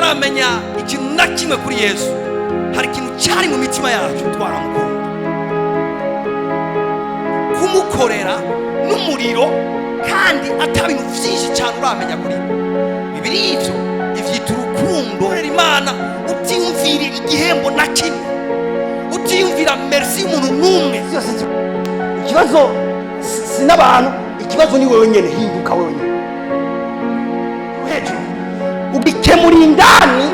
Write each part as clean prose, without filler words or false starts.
Tutaramenya ikintu na kimwe kuri Yesu, hari ikintu cyari mu mitima yacu, twaramukunda. Kumukorera n'umuriro kandi ata bintu byinshi cyane uramenya kuri we. Bibiri ivyo ivyita urukundo. Korera Imana utiyumvira igihembo na kimwe, utiyumvira merci y'umuntu n'umwe. Byose ikibazo si n'abantu, ikibazo ni wewe nyene. Hinduka wewe nyene hejuru, ugikemura indani.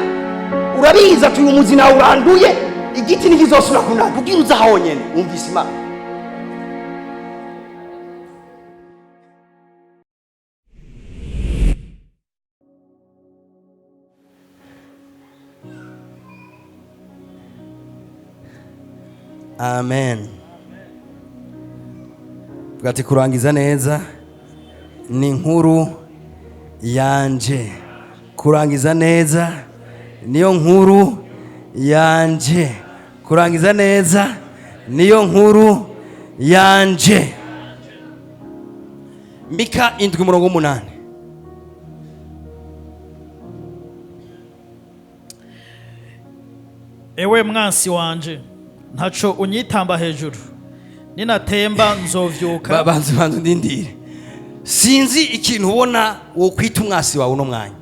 Urabizi ati uyu muzi nawe uranduye, igiti ntikizosubira kunanda. Ubwira uza honyene wumvise Imana. Amen. Vuga ati kurangiza neza ni inkuru yanje. Kurangiza neza niyo nkuru yanje. Kurangiza neza niyo nkuru yanje. Mika 7:8. Ewe mwansi wanje, ntaco unyitamba hejuru, ninatemba nzovyuka. Banza banza ndindire. Sinzi ikintu ubona wokwita umwasi wawe uno mwanya.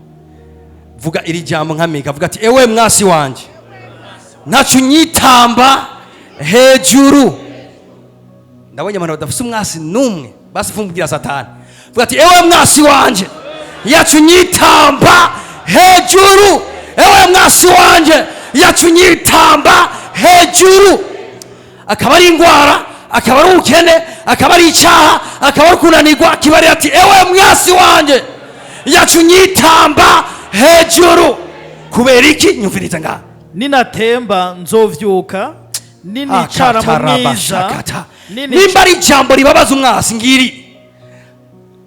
Vuga iri jambo nka Mika, vuga ati ewe mwasi wanje, ntaco unyitamba hejuru. Ndabonye abantu badafise umwasi n'umwe, basi fumbwira Satani. Vuga ati ewe mwasi wanje, yacu unyitamba hejuru. Ewe mwasi wanje, yacu unyitamba hejuru. Akaba ari ingwara, akaba ari ubukene, akaba ari icyaha, akaba ari kunanirwa, kibarira ati ewe mwasi wanje, yacu unyitamba hejuru. Kubera iki? Nyumviriza ngaha. Ninatemba nzovyuka, ninicara mu mwiza. Akatarabashakata. Nimba ari ijambo ribabaza umwasi ngiri,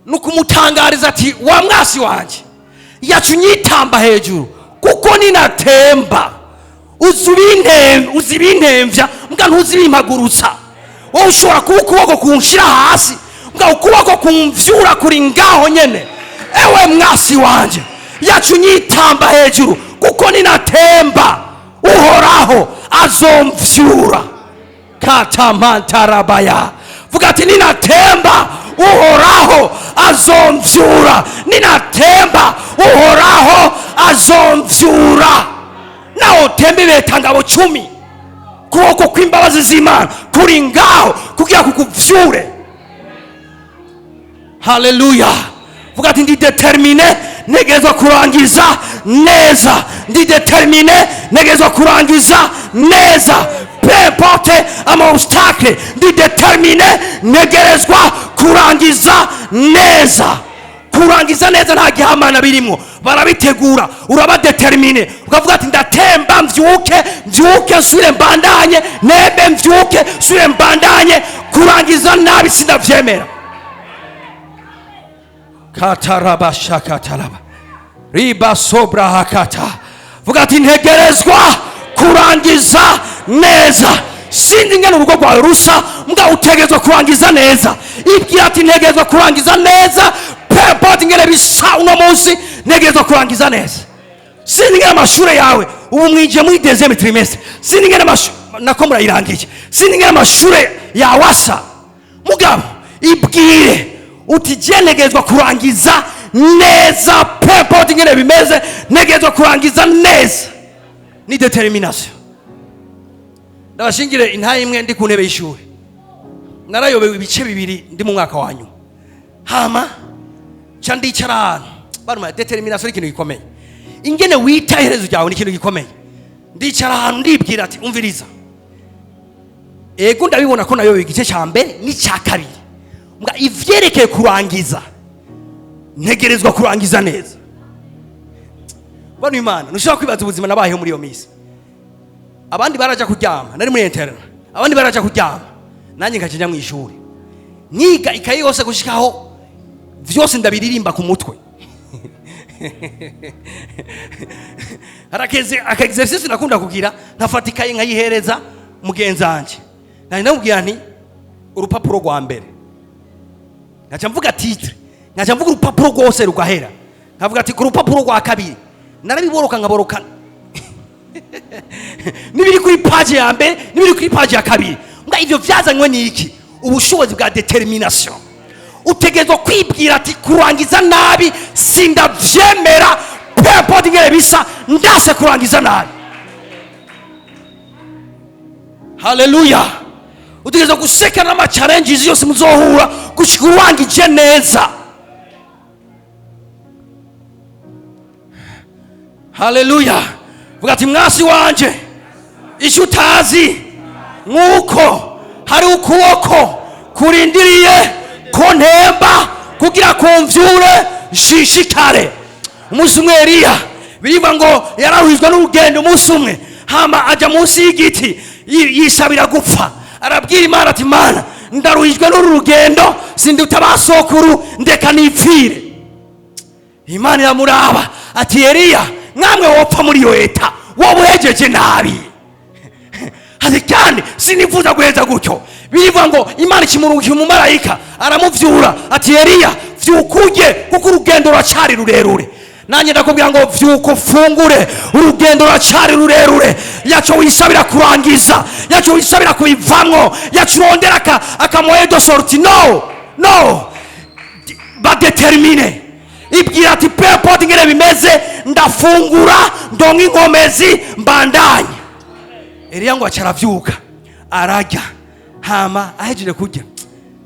ni ukumutangariza ati wa mwasi wanje, yacu unyitamba hejuru, kuko ninatemba uzi ibintemvya mbwa ntuzi ibimpagurutsa. Wowe ushobora kuba ukuboko kunshira hasi, mbwa ukuboko kumvyura kuri ngaho nyene. Ewe mwasi wanje, yacu unyitamba hejuru, kuko ninatemba Uhoraho azomvyura. Katamantarabaya. Vuga ati ninatemba Uhoraho azomvyura. Ninatemba Uhoraho azomvyura. Naho utemba ibetangabo 10, kuboko kw'imbabazi z'Imana kuri ngaho kugira kukuvyure. Haleluya. Vuga ati ndi determine, ntegerezwa kurangiza neza. Ndi determine, ntegerezwa kurangiza neza. Peu importe ama obstacle, ndi determine, ntegerezwa kurangiza neza. Kurangiza neza nta gihamana birimo, barabitegura. Uraba determine ukavuga ati ndatemba mvyuke, mvyuke nsubire mbandanye, nebe mvyuke nsubire mbandanye. Kurangiza nabi sindavyemera. Kataraba shakataraba riba sobra hakata. Vuga ati ntegerezwa kurangiza neza. Sinzi ingene urugo rwawe rusa, mbwa utegerezwa kurangiza neza. Ibwira ati ntegerezwa kurangiza neza, peu importe ingene bisa uno munsi, ntegerezwa kurangiza neza. Sinzi ingene amashure yawe ubu mwinjiye muri deuxième trimestre, sinzi ingene nako murayirangije, sinzi ingene amashure yawe asa, mugabo ibwire uti je ntegerezwa kurangiza neza, peu importe ingene bimeze, ntegerezwa kurangiza neza. Ni determination. Ndabashingire intaye imwe ndi ku ntebe y'ishuri, narayobewe ibice bibiri ndi mu mwaka wa nyuma. Hama ca ndicara ahantu baruma. Determination ni ikintu gikomeye. Ingene wita iherezo ryawe ni ikintu gikomeye. Ndicara ahantu ndibwira ati umviriza, ego ndabibona ko nayobewe igice ca mbere n'icya kabiri, mbwa ivyerekeye kurangiza ntegerezwa kurangiza neza. Bano Imana ntushobora kwibaza ubuzima nabayeho muri iyo minsi. Abandi baraja kuryama, nari muri internat, abandi baraja kuryama, nanjye nkaca nja mw'ishuri nkiga ikaye yose gushikaho vyose ndabiririmba ku mutwe. Harakeze aka exercice nakunda kugira, nkafata ikaye nkayihereza mugenzi wanje, nari namubwira nti urupapuro rwa mbere, nkaca mvuga titre, nkaca mvuga urupapuro rwose rugahera, nkavuga ati ku rupapuro rwa kabiri. Narabiboroka nkaboroka n'ibiri kuri page ya mbere, n'ibiri kuri page ya kabiri. Mbwa ivyo vyazanywe n'iki? Ubushobozi bwa détermination. Utegerezwa kwibwira ati: "Kurangiza nabi sindavyemera, peu importe ingene bisa, ndase kurangiza nabi." Haleluya! Utegerezwa guseka n'ama challenges yose muzohura gushika urangije neza. Haleluya! Vuga ati: "Mwasi wanje, icyo utazi nk'uko hari ukuboko kurindiriye ko ntemba kugira kumvyure nshishikare." Umunsi umwe Eliya, birivuga ngo yararuhijwe n'urugendo. Umunsi umwe hama aja munsi y'igiti, yisabira gupfa. Arabwira Imana ati: "Mana, ndaruhijwe n'uru rugendo, sinduta basokuru, ndeka nipfire." Imana iramuraba ati: "Eliya, mwamwe wopfa muri iyo état, wowe uhejeje nabi." Ati: "Kandi sinifuza guheza gutyo." Birivuga ngo Imana ikimurungikira umumarayika, aramuvyura ati: "Eliya, vyuka urye, kuko urugendo ruracari rurerure." Nanjye ndakubwira ngo vyuka ufungure, urugendo ruracari rurerure. Yaco wisabira kurangiza, yaco wisabira kubivamwo, yaco urondera aka moyen de sortie. No, no, ba déterminé. Ibwira ati: "Peu importe ingene bimeze, ndafungura ndonka inkomezi mbandanye." Eliya ngo aca aravyuka, ararya. Hama ahejeje kurya,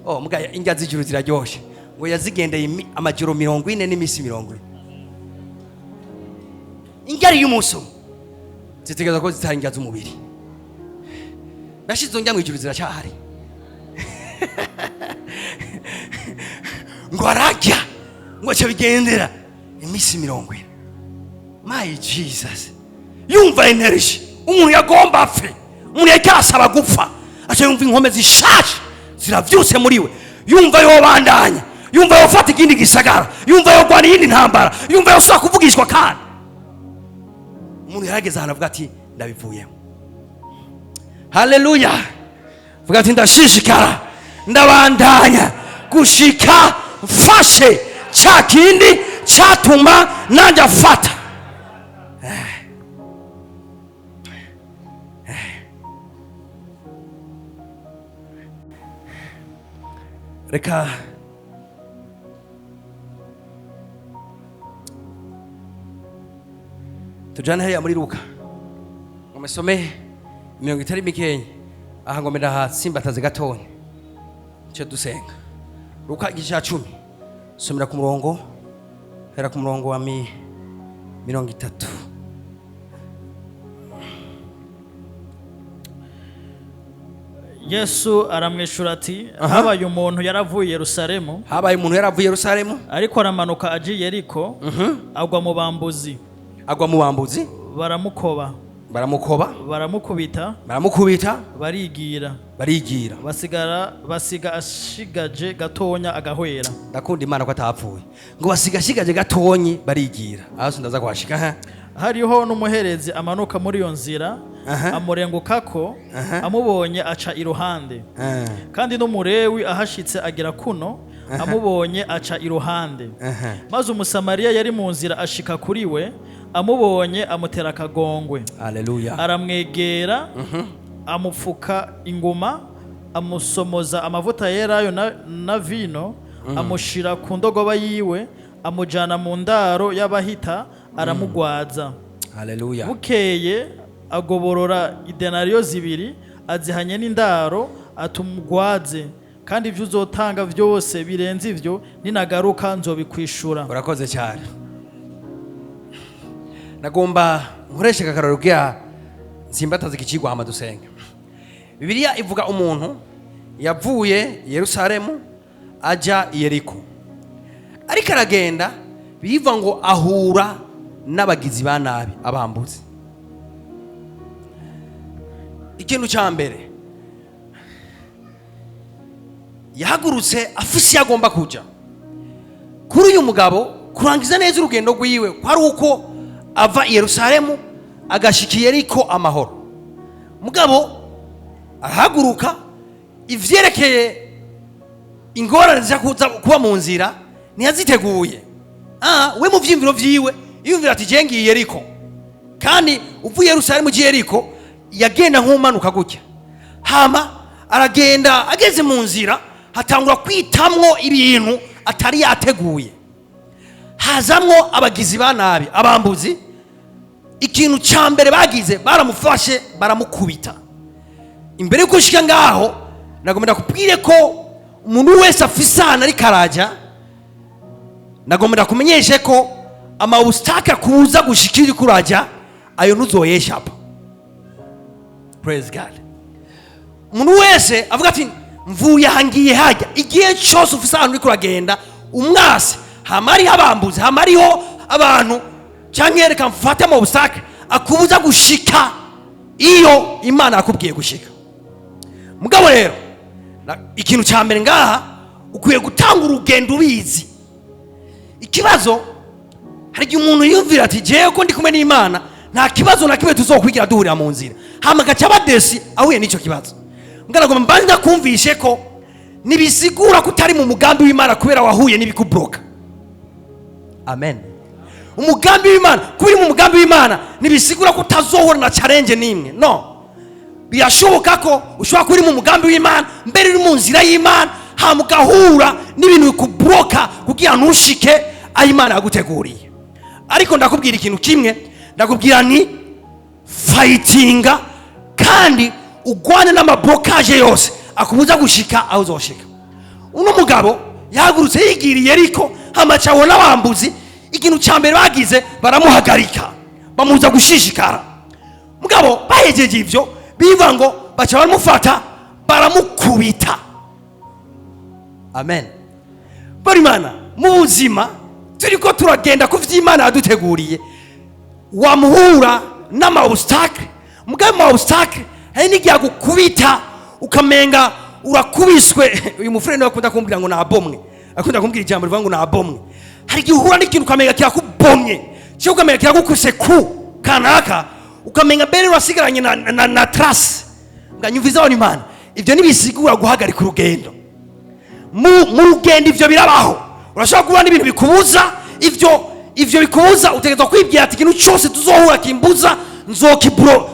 oh muga, indya z'ijuru ziraryoshe. Ngo yazigendeye amajoro 40 n'iminsi 40. Indya ari y'umunsi umwe zitegereza ko zitari indya z'umubiri. Nashize izo ndya mu ijuru ziracyahari. Ngo ararya, ngo aca bigendera iminsi 40. My Jesus! Yumva energy. Umuntu yagomba apfe, umuntu yariko arasaba gupfa, aca yumva inkome zishaje ziravyutse muri we. Yumva yobandanya, yumva yofata ikindi gisagara, yumva yogwana iyindi ntambara, yumva yosubira kuvugishwa. Kandi umuntu yarageze ahantu avuga ati: "Ndabivuyemo." Haleluya! Vuga ati: "Ndashishikara, ndabandanya gushika mfashe cya kindi cyatuma nanjye afata." Reka tujane hariya muri Luka, ngo musome imirongo itari mikenya aha, ngo ndahatsimbataze gatonya icyo dusenga. Luka igice cya 10, somera ku murongo, hera ku murongo wa 30. Yesu aramwishura ati: "Habaye umuntu yaravuye i Yerusalemu, Habaye umuntu yaravuye i Yerusalemu, ariko aramanuka aje i Yeriko, agwa mu bambuzi, agwa mu bambuzi, baramukoba, baramukoba, baramukubita, baramukubita, barigira, barigira, basigara basiga ashigaje gatonya agahwera." Ndakunda Imana ko atapfuye. Ngo basiga ashigaje gatonyi, barigira. Aho ndaza kuhashika ha. Hariho n'umuherezi amanuka muri iyo nzira, amurengukako, amubonye aca iruhande. Kandi n'umurewi ahashitse agira kuno, amubonye aca iruhande. Maze Umusamariya yari mu nzira ashika kuri we, amubonye amutera akagongwe, Haleluya! aramwegera, amupfuka inguma, amusomoza amavuta yerayo na vino, amushira ku ndogoba yiwe, amujana mu ndaro y'abahita, aramugwaza. Haleluya! Bukeye agoborora idenariyo 2, azihanye n'indaro, atumugwaze, kandi ibyo uzotanga byose birenze ivyo, ninagaruka nzobikwishura. Urakoze cyane. Nagomba nkoreshe akarorero kugira nsimbataze ikicigwa, hama dusenga. Bibiliya ivuga umuntu yavuye i Yerusalemu aja i Yeriko, ariko aragenda, biva ngo ahura n'abagizi ba nabi, abambuzi. Ikintu cya mbere, yahagurutse afise iyo agomba kuja. Kuri uyu mugabo, kurangiza neza urugendo rwiwe kwari uko ava i Yerusalemu agashika i Yeriko amahoro. Mugabo arahaguruka, ivyerekeye ingorane ziza kuza kuba mu nzira ntiyaziteguye. We mu vyiyumviro vyiwe Yiyumvira ati: "Je ngiye Yeriko." Kandi uvuye Yerusalemu ugiye Yeriko, yagenda nk'umanuka gutya. Hama aragenda, ageze mu nzira hatangura kwitamwo ibintu atari yateguye, hazamwo abagizi ba nabi, abambuzi. Ikintu cya mbere bagize, baramufashe baramukubita. Imbere y'uko ushika ngaho, nagomba ndakubwire ko umuntu wese afise ahantu ariko arajya, nagomba ndakumenyeshe ko ama obstacles kuza gushika iyo uriko urajya, ayo ntuzoyeshapa. Praise God. Umuntu wese avuga ati: "Mvuye aha, ngiye hajya." Igihe cyose ufise ahantu uriko uragenda, umwasi hama hariho abambuzi, hama hariho abantu, cyangwa reka mfate ama obstacles akubuza gushika iyo Imana yakubwiye gushika. Mugabo rero ikintu cya mbere ngaha, ukwiye gutanga urugendo ubizi. Ikibazo, hari igihe umuntu yumvira ati: "Jewe ko ndi kumwe n'Imana, nta kibazo na kimwe tuzokwigira duhurira mu nzira." Hama agaca badesi ahuye n'icyo kibazo. Ngaragomba mbanza ndakumvishe ko ntibisigura ko utari mu mugambi w'Imana kubera wahuye n'ibikubloka. Amen. Umugambi w'Imana, kuba uri mu mugambi w'Imana ntibisigura ko utazohura na challenge n'imwe. No birashoboka ko ushobora kuba uri mu mugambi w'Imana, mbere uri mu nzira y'Imana, hama ugahura n'ibintu bikubloka kugira ntushike aho Imana yaguteguriye. Ariko ndakubwira ikintu kimwe, ndakubwira ni fightinga kandi ugwane n'ama blocages yose akubuza gushika aho uzoshika. Uno mugabo yahagurutse yigiriye, ariko hamaca abona abambuzi. Ikintu cya mbere bagize, baramuhagarika, bamubuza gushishikara. Mugabo bahejeje ivyo, biva ngo baca baramufata baramukubita. Amen. Bari Imana mu buzima turiko turagenda ku vy'Imana yaduteguriye, wamuhura n'ama obstacles. Mugabo ama obstacles hari n'igihe agukubita ukamenga urakubiswe. Uyu mufurere niwe akunda kumbwira ngo nabomwe, akunda kumbwira ijambo rivuga ngo nabomwe. Hari igihe uhura n'ikintu ukamenga kirakubomye, cyangwa ukamenga kiragukuse ku kanaka, ukamenga mbere urasigaranye na trace. Nganyumviza abantu Imana, ibyo ntibisigura guhagarika urugendo. Mu rugendo ivyo birabaho, urashobora guhura n'ibintu bikubuza. Ivyo bikubuza, utegerezwa kwibwira ati: "Ikintu cyose tuzohura kimbuza, nzokibro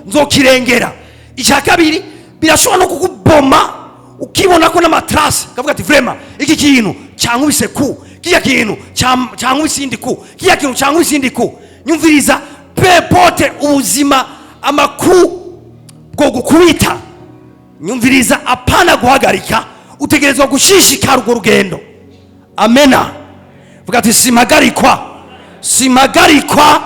nzokirengera." Icya kabiri, birashobora no kukuboma, ukibona ko n'ama traces, ukavuga ati: "Vraiment iki kintu cyankubise ku kiriya kintu, cyankubise indi ku kiriya kintu, cyankubise indi ku." Nyumviriza, peu importe ubuzima amaku bwo gukubita, nyumviriza, apana guhagarika, utegerezwa gushishikara urwo rugendo. Amena. Vuga ati: "Simpagarikwa, simpagarikwa,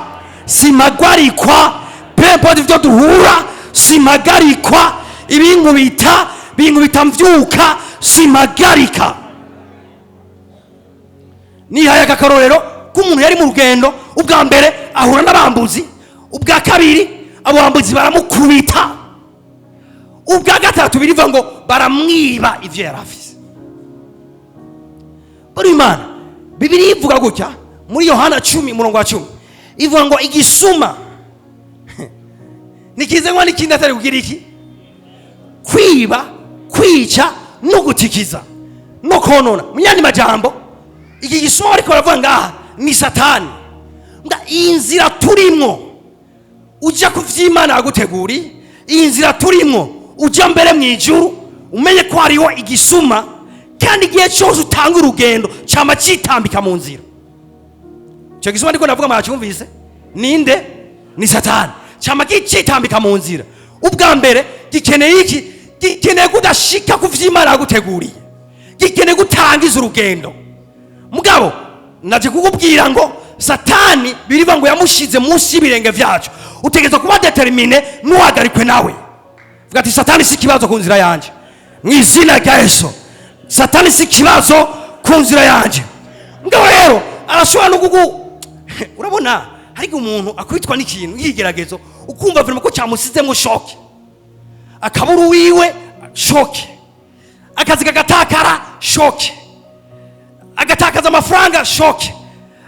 simpagarikwa. Peu importe ibyo duhura, simpagarikwa. Ibinkubita binkubita mbyuka, simpagarika." Nihaye aka karorero k'umuntu yari mu rugendo. Ubwa mbere ahura n'abambuzi, ubwa kabiri abo bambuzi baramukubita, ubwa gatatu birivuga ngo baramwiba ivyo yari afise. Buri Imana, Bibiliya ivuga gutya muri Yohana 10 umurongo wa 10, ivuga ngo igisuma nikizengwa n'ikindi atari kugira iki? Kwiba, kwica no gutikiza no konona. Mu yandi majambo, iki gisuma bariko baravuga ngaha ni Satani. Nga iyi nzira turimwo ujya ku vy'Imana yaguteguriye, iyi nzira turimwo ujya mbere mu ijuru, umenye ko hariho igisuma, kandi igihe cyose utanga urugendo cyama cyitambika mu nzira. Icyo gisuma ndiko ndavuga mwacyumvise ninde? Ni Satani. Cyama cyitambika mu nzira. Ubwa mbere gikeneye iki? Gikeneye kudashika ku vy'Imana yaguteguriye, gikeneye gutangiza urugendo. Mugabo naje kukubwira ngo Satani biriva ngo yamushize munsi y'ibirenge vyacu. Utegerezwa kuba déterminé, ntuhagarikwe nawe. Vuga ati: "Satani si ikibazo ku nzira yanje." Mu izina rya Yesu, Satani si ikibazo ku nzira yanje. Mugabo rero arashobora no kugu urabona hari igihe umuntu akubitwa n'ikintu yigeragezo, ukumva vraiment ko cyamusizemo choc, akabura uwiwe, choc, akazi kagatakara, choc, agatakaza amafaranga, choc,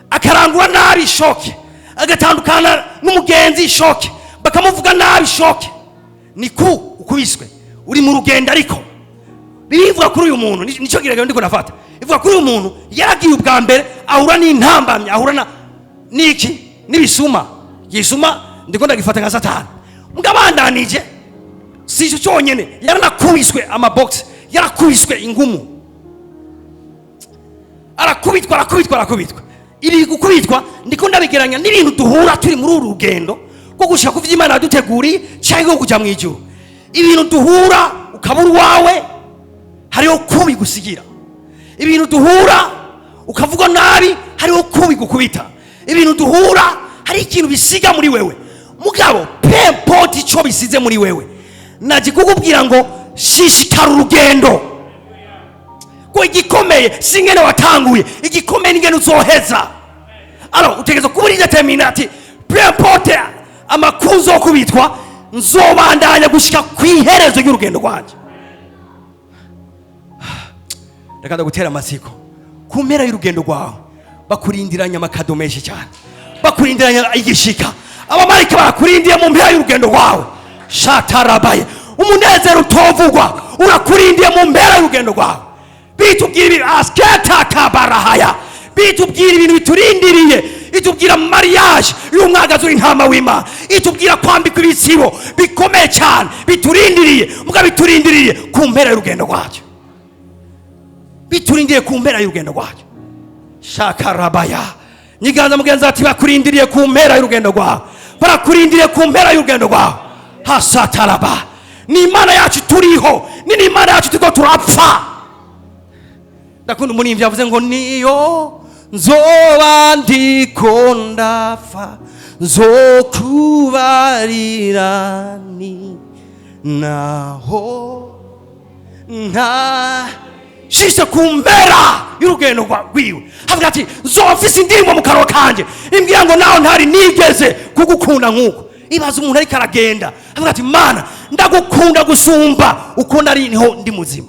akarangura nabi, choc, agatandukana n'umugenzi, choc, bakamuvuga nabi, choc. Ni ku ukubiswe uri mu rugendo. Ariko birivuga kuri uyu muntu, nicyo kiragiro ndiko nafata, ivuga kuri uyu muntu yaragiye ubwa mbere ahura n'intambamyi, ahura na Niki n'ibisuma, gisuma ndiko ndagifata nka Satani. Mugabandanije, si icyo cyonyine, yaranakubiswe amabox, yarakubiswe ingumu, arakubitwa, arakubitwa, arakubitwa. Ibi gukubitwa ndiko ndabigeranya n'ibintu duhura turi muri uru rugendo rwo gushaka ku vy'Imana yaduteguriye cyangwa kujya mu ijuru. Ibintu duhura ukabura uwawe, hariho kubi gusigira. Ibintu duhura ukavuga nabi, hariho kubi gukubita. Ibintu duhura hari ikintu bisiga muri wewe. Mugabo peu importe ico bisize muri wewe, naje kukubwira ngo shishikara urugendo, ko igikomeye si ingene watanguye, igikomeye ni ingene uzoheza. Alors utegerezwa kuba uri déterminé ati peu importe amakuru nzokubitwa, nzobandanya gushika ku iherezo ry'urugendo rwanjye. Reka ndagutera amatsiko: ku mpera y'urugendo rwawe bakurindiranye amakado menshi cyane, bakurindiranye igishika. Abamarayika barakurindiye mu mpera y'urugendo rwawe. Shatarabaye, umunezero utovugwa urakurindiye mu mpera y'urugendo rwawe. Bitubwira ibintu asketakabarahaya, bitubwira ibintu biturindiriye, itubwira mariage y'umwagazi w'intama w'Imana, itubwira kwambikwa ibitsibo bikomeye cyane biturindiriye. Muga biturindiriye ku mpera y'urugendo rwacu, biturindiriye ku mpera y'urugendo rwacu. Shakarabaya, nyiganza mugenzi ati bakurindiriye ku mpera y'urugendo rwawe, barakurindiriye ku mpera y'urugendo rwawe. Hasataraba, ni Imana yacu turiho, ni n'Imana yacu turiko turapfa. Ndakunda umuririmbyi yavuze ngo niyo nzoba ndiko ndapfa, nzokubarira ni naho nta shise ku mpera y'urugendo rwiwe. Havuga ati nzoba mfise indirimbo mu kanwa kanje imbwira ngo naho ntari nigeze kugukunda nk'uko. Ibaza umuntu ariko aragenda avuga ati Mana, ndagukunda gusumba uko nari niho ndi muzima.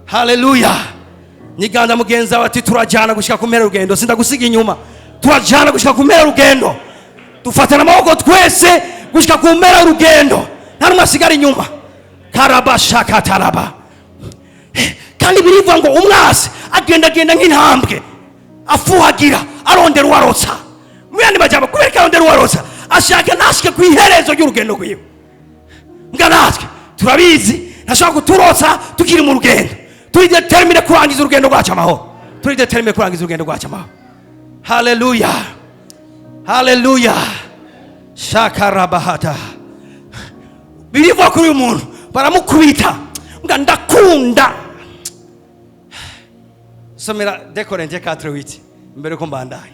Haleluya! Nyiganza mugenzi wawe ati turajyana gushika ku mpera y'urugendo, sindagusiga inyuma. Turajyana gushika ku mpera y'urugendo, dufatana amaboko twese gushika ku mpera y'urugendo, nta n'umwe asigara inyuma. Karabashakataraba. Kandi birivuga ngo umwasi agendagenda nk'intambwe, afuhagira, arondera uwarotsa. Mu yandi majambo, kubera ko arondera uwarotsa, ashaka ntashike ku iherezo ry'urugendo rwiwe. Mbwa natwe turabizi, ntashobora kuturotsa tukiri mu rugendo. Turi déterminé kurangiza urugendo rwacu amahoro, turi déterminé kurangiza urugendo rwacu amahoro. Haleluya, haleluya! Shakarabahata. Birivuga kuri uyu muntu baramukubita. Mbwa ndakunda somera 2 Corinthiens 4:8 mbere ko mbandaye.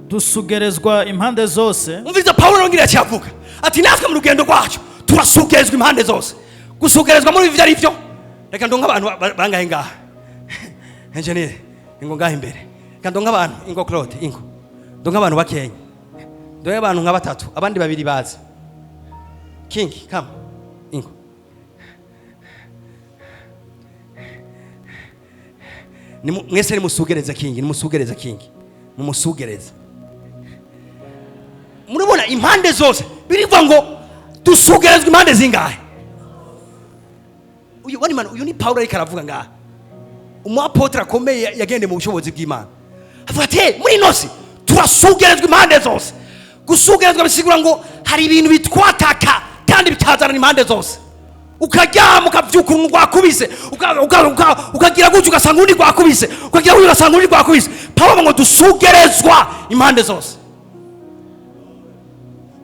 Dusugerezwa impande zose. Umviriza, Pawulo yongera yaciye ati natwe mu rugendo rwacu turasugerezwa impande zose. Gusugerezwa muri ivyo ari byo, reka ndonke abantu bangahe ngaha. Engineer, ingo ngaha imbere. Reka ndonke abantu, ingo Claude, ingo ndonke abantu bakenya, ndonke abantu nka batatu, abandi babiri bazi. King, come, ingo. Mwese nimusugereze King, nimusugereze King, mumusugereze. Murabona impande zose, birivuga ngo dusugerezwa impande zingahe? Uyu wani man, uyu ni Paulo ariko aravuga ngaha, umu apôtre akomeye yagendeye mu bushobozi bw'Imana. Avuga ati: "Hey, muri ino si turasugerezwa impande zose." Gusugerezwa bisigura ngo hari ibintu bitwataka kandi bikazana impande zose. Ukaryama ukavyuka uruntu rwakubise, ukagira gutya ugasanga urundi rwakubise, ukagira gutya ugasanga urundi rwakubise. Pawulo avuga ngo dusugerezwa impande zose.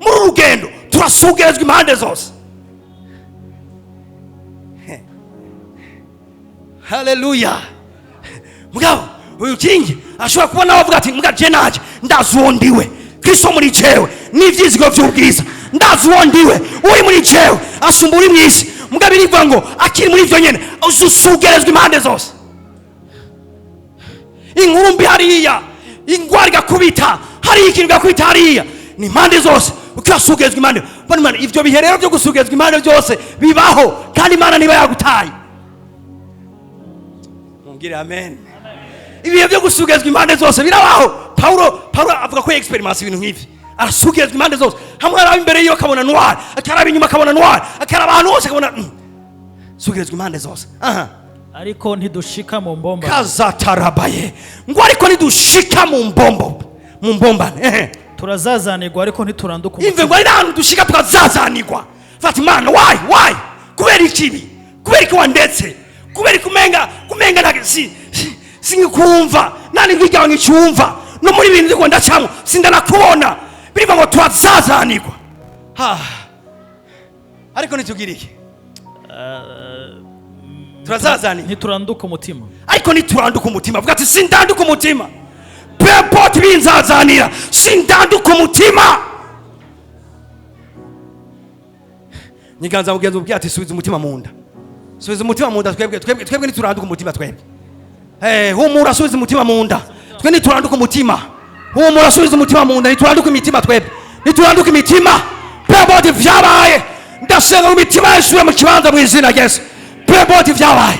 Muri uru rugendo turasugerezwa impande zose. Haleluya! Mugabo uyu kingi ashobora kuba nawe avuga ati mbwa je naje ndazi uwo ndiwe, Kristo muri jewe n'ivyizigo vy'ubwiza, ndazi uwo ndiwe, uri muri jewe asumba uri mw'isi. Mugabo birivuga ngo akiri muri ivyo nyene usugerezwa impande zose. Inkuru mbi hariya, ingwara igakubita hariya, ikintu igakubita hariya, ni impande zose ukasugerezwa impande. Bano Imana, ivyo bihe rero byo gusugerezwa impande byose bibaho, kandi Imana niba yagutaye. Mumbwire amen. Ibihe byo gusugerezwa impande zose birabaho. Paulo avuga ko experience ibintu nk'ivi, arasugerezwa impande zose. Hamwe araba imbere yiwe akabona noir, akaraba inyuma akabona noir, akaraba ahantu hose akabona. Sugerezwa impande zose. Aha. Ariko ntidushika mu mbomba. Kazatarabaye ngo ariko nidushika mu mbombo, mu mbombane, ehe. Turazazanirwa, ariko ntituranduka Imve umutima. ngo ari ahantu dushika tukazazanirwa. Fata Imana, why, why? Kubera ikibi, kubera iki wandetse, kubera iki kumenga singikumva, nani ijwi ryawe nkicyumva, no muri ibintu ndiko ndacamo sindanakubona. Birivuga ngo turazazanirwa. Ha, ariko nitugira iki? Turazazanirwa. Ntituranduka umutima. Ariko nituranduka umutima. Avuga ati: "Sindanduka umutima, peu importe binzazanira, sindanduka umutima." Nyiganza mugenzi ubwiye ati: "Subiza umutima mu nda, subiza umutima mu nda." Twebwe nituranduka umutima twebwe. Humura, subiza umutima mu nda. Twe nituranduka umutima. Humura, subiza umutima mu nda. Nituranduka imitima twebwe, nituranduka imitima, peu importe vyabaye. Ndasenga mu mitima yisubire mu kibanza mu izina rya Yesu, peu importe vyabaye.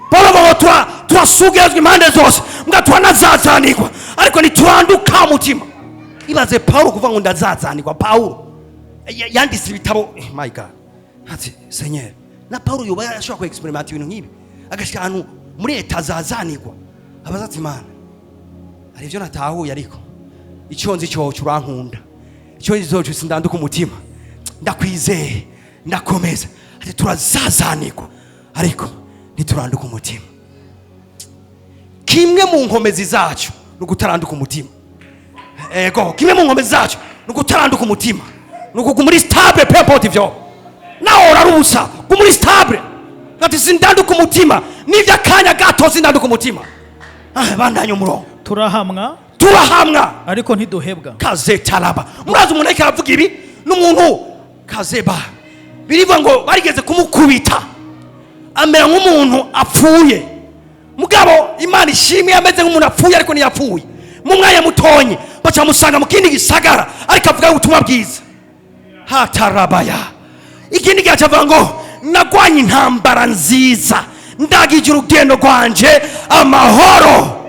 Paulo avuga ngo turasugerezwa impande zose, mbwa turanazazanirwa, ariko ntituranduka umutima. Ibaze Paulo kuvuga ngo ndazazanirwa. Paulo yanditse ibitabo. My God, ati Seigneur, na Paulo yoba yarashobora ku experimenta ibintu nk'ibi, agashika ahantu muri leta azazanirwa, abaza ati: "Imana, hari ibyo natahuye, ariko icyo nzi cyoco urankunda, icyo nzi cyoco sindanduka umutima, ndakwizeye, ndakomeza." Ati: "Turazazanirwa, ariko ntituranduka umutima." Kimwe mu nkomezi zacu ni ugutaranduka umutima. Ego, kimwe mu nkomezi zacu ni ugutaranduka umutima, ni ukuguma muri stable, peu importe ivyo nawe urari ubusa, guma muri stable. Ati: "Sindanduka umutima n'ivy'akanya gato, sindanduka umutima." Ah, bandanye umurongo. Turahamwa. Turahamwa. Ariko ntiduhebwa. Kazetaraba, murazi umuntu ariko aravuga ibi n'umuntu kazeba. Birivuga ngo barigeze kumukubita amera nk'umuntu apfuye. Mugabo Imana ishimwe, ameze nk'umuntu apfuye ariko ntiyapfuye. Mu mwanya mutonye baca bamusanga mu kindi gisagara, ariko avuga ubutumwa bwiza. Hatarabaya, ikindi gihe acavuga ngo: "Nagwanye intambara nziza, ndagije urugendo rwanje amahoro."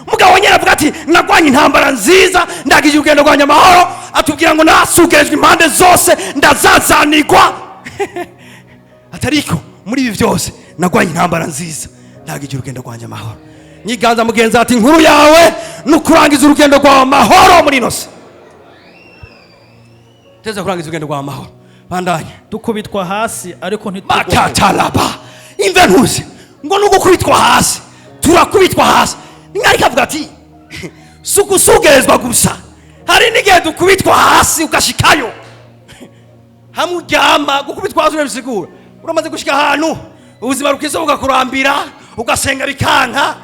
Mugabo nyine avuga ati: "Nagwanye intambara nziza, ndagije urugendo rwanjye amahoro." Atubwira ngo: "Nasugerejwe impande zose, ndazazanirwa." Atariko muri ibi byose nagwanye intambara nziza, ndagije urugendo rwanjye amahoro. Nyiganza mugenzi ati: "Inkuru yawe ni ukurangiza urugendo rwawe amahoro muri ino si." Teza kurangiza urugendo rwawe amahoro. Bandanye. Dukubitwa hasi, ariko ntitugwaho. Makatalaba, imve ntuzi ngo ni ugukubitwa hasi, turakubitwa hasi. Ariko avuga ati: "Si ugusugerezwa gusa, hari n'igihe dukubitwa hasi ugashikayo hamwe uryama." Gukubitwa hasi urabisigura, uramaze gushika ahantu ubuzima bukiza bukakurambira, ugasenga bikanka,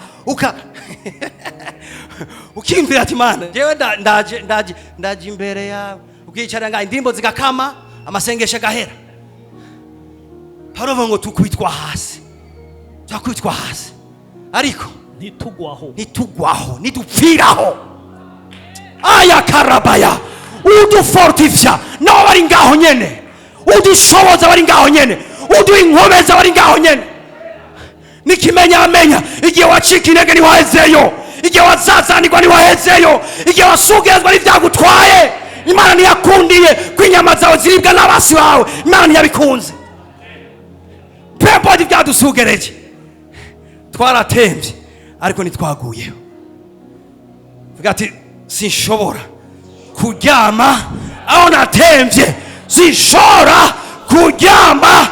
ukiyumvira ati: "Mana, jewe ndaje, ndaje, ndaje imbere yawe." Ukicara ngaho, indirimbo zigakama, amasengesho agahera. Paulo avuga ngo tukubitwa hasi, turakubitwa hasi, ariko ntitugwaho. Ntitugwaho, ntidupfiraho. Aya karabaya, udufortifya nawe bari ngaho nyene, udushoboza bari ngaho nyene, uduha inkomeza bari ngaho nyene. N'ikimenyamenya, igihe wacika intege ntiwahezeyo, igihe wazazanirwa ntiwahezeyo, igihe wasugezwa n'ibyagutwaye. Imana ntiyakundiye ko inyama zawe ziribwa n'abasi bawe, Imana ntiyabikunze. Peu importe ibyadusugereje, twaratembye ariko ntitwaguyeho. Vuga ati: "Sinshobora kuryama aho natembye, sinshobora kuryama."